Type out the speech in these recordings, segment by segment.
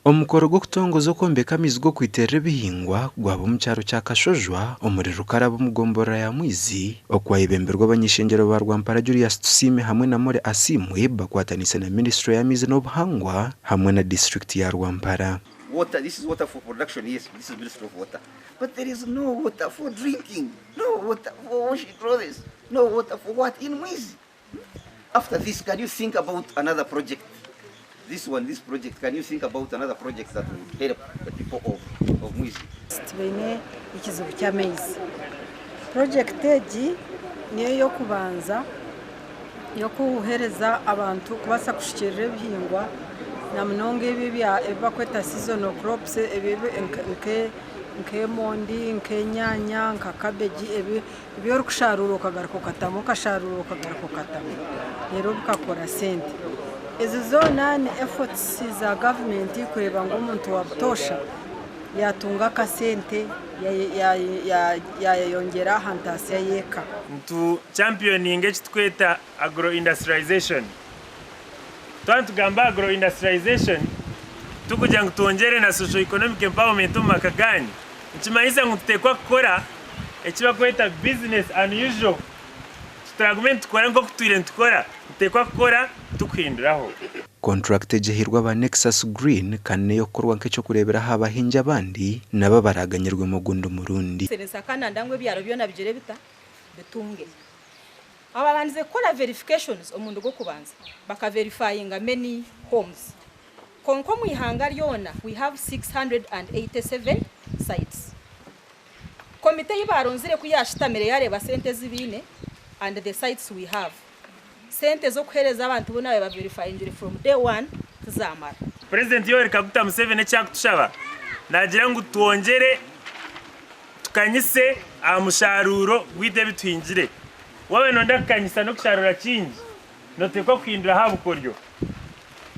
Omukoro gw'okutongoza okwombeka amaizi g'okwiterera ebihingwa gwaba omu kyaro kya Kashojwa omuri Rukaraba omu gomborora ya Mwizi okwayebemberwa abany'ishengyero ba Rwampara Julius Tusiime hamwe na Molly Asiimwe bakwataniise na minisiture y'amaizi n'obuhangwa hamwe na disiturikiti ya Rwampara. Water, this is water for production, yes, this is Ministry of Water. But there is no water for drinking, no water for washing clothes, no water for what in Mwizi. After this, can you think about another project? This one, this project, can you think about another project that will help the people of, of Mwizi? Twine ekizibu ky'amaizi. Purojekiti egi niyo y'okubanza y'okuheereza abantu kubaasa kushukirira ebihingwa na munonga ebi ebi barikweta seasonal crops nk'emondi, nk'enyaanya, nka cabbage ebi ebi orikusharuura okagaruka okatamu okasharuura okagaruka okatamu reero bikakora sente. Ezi zoona ni efforts za gavumenti kureeba ngu omuntu wa butoosha yaatunga akasente yaayeyongyera aha ntaasya y'eka. Nitu championinga eki tukweta agro-industrialization. Twaba nitugamba agro-industrialization, tikugira ngu twongyere na socio-economic empowerment omu maka gaanyu, nikimanyisa ngu nituteekwa kukora eki barikweta business unusual. Tituragume nitukora nk'oku tutwire nitukora, nituteekwa kukora tukuhinduraho. Kontrakiti egi ehairwe aba Nexus Green kandi n'ey'okukorwa nk'eky'okureeberaho aha bahingi abandi nabo abaraaganyirwemu ogundi murundi. Nsakananda ngu ebyaro byona bigire bita? Bitunge. Ababandize kukora verifications omurundi gw'okubanza baka verifyinga many homes kwonka omu ihanga ryona we have 687 sites. Komite ei baaronzire ku yaashutamire yaareeba sente ezi baine and the sites we have, sente z'okuheereza abantu boona ababaire baverifyingire from day one tizaamara. Purezidenti Yoweri Kaguta Museveni eki arikutushaba naagira ngu twongyere tukanyise aha musharuuro gwaitu ebi tuhingire. Waaba nooyenda kukanyisa n'okusharuura kingi, nooteekwa kuhindura aha bukoryo.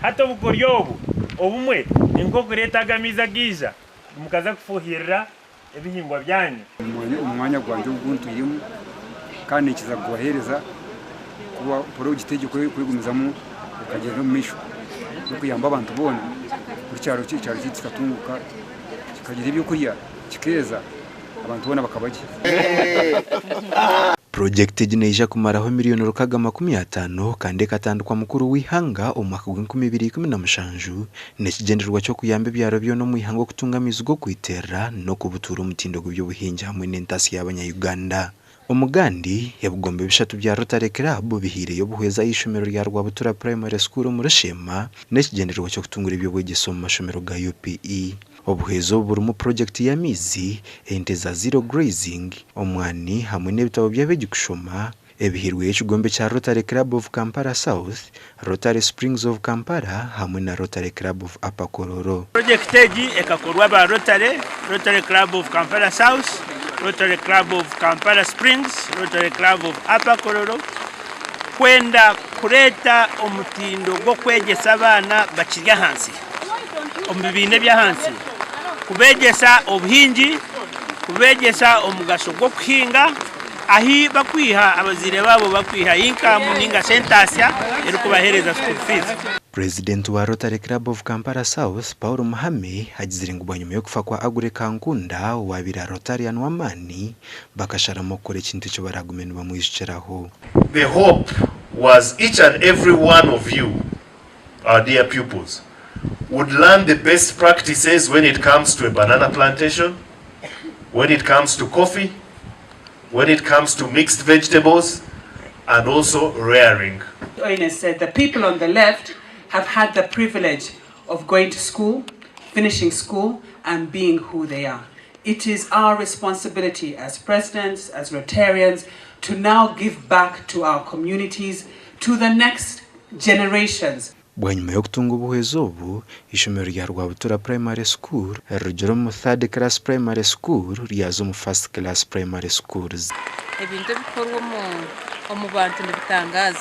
Hati obukoryo obu obumwe ni nk'okureeta aga amaizi agaija mukaza kufuuhirira ebihingwa byanyu. Omu mwanya gwangye ogu ntwiremu kandi nikiza kubaheereza kuba purojekiti egi kwegumizamu ekagyenda omu maisho n'okuyamba abantu boona buri kyaro kyaitu kikatunguka kikagira ebyokurya kikeeza abantu boona bakaba gye. Purojekiti egi neija kumaraho miriyoni 650 kandi ekatandikwa mukuru w'eihanga omu mwaka gw'enkumibiri ikumi na mushanju n'ekigyendererwa ky'okuyamba ebyaro byona omu ihanga okutunga amaizi g'okwiterera n'okubutuura omutindo gw'ebyobuhingi hamwe n'entaasya y'abanya-Uganda. Omugandi, ebigombe bishatu bya Rotary Club bihaireyo obuhwezi aha ishomero rya Rwabutura Primary School omuri Sheema n'ekigyendererwa ky'okutungura eby'obwegyese omu mashomero ga UPE. Obuhwezi obu burimu purojekiti y'amaizi, ente za zero grazing, omwani hamwe n'ebitabo by'abeegi kushoma ebihairweyo ekigombe kya Rotary Club of Kampala South, Rotary Springs of Kampala hamwe na Rotary Club of Upper Kololo. Purojekiti egi ekakorwa aba Rotary, Rotary Club of Kampala South, Rotary Club of Kampala Springs, Rotary Club of Upper Kololo kwenda kureeta omutindo gw'okwegyesa abaana bakiri ahansi omu bibiina eby'ahansi kubeegyesa obuhingi, kubeegyesa omugasho gw'okuhinga ahi bakwiha abazaire baabo bakwiha inkamu ninga shi entaasya erikubaheereza school fees. Purezidenti wa Rotary Club of Kampala South, Paul Muhame agizire ngu bwanyima y'okufa kwa Aggrey Kankunda owaabaire ari Rotarian w'amaani, bakasharamu okukora ekintu eki baragume nibamwijukiraho. The hope was each and every one of you, our dear pupils, would learn the best practices when it comes to a banana plantation, when it comes to coffee, when it comes to mixed vegetables, and also rearing. Oine said the people on the left have had the privilege of going to school, finishing school, and being who they are. It is our responsibility as presidents, as Rotarians, to now give back to our communities, to the next generations. Bwanyima y'okutunga obuhwezi obu, ishomero rya Rwabutura Primary School rirugire omu Third Class Primary School ryaza omu First Class Primary Schools. Ebintu ebikorwa omu bantu nibitangaaza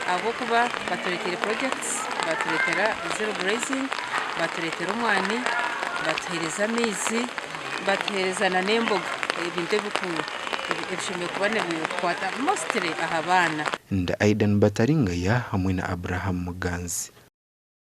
ahabw'okuba batureeteire projects, batureetera zero grazing, batureetera omwani, batuheereza amaizi, batuheereza n'emboga ebintu ebishemereire kuba nibikwata mostly aha baana. Ndi Aidan Bataringaya hamwe na Abraham Muganzi.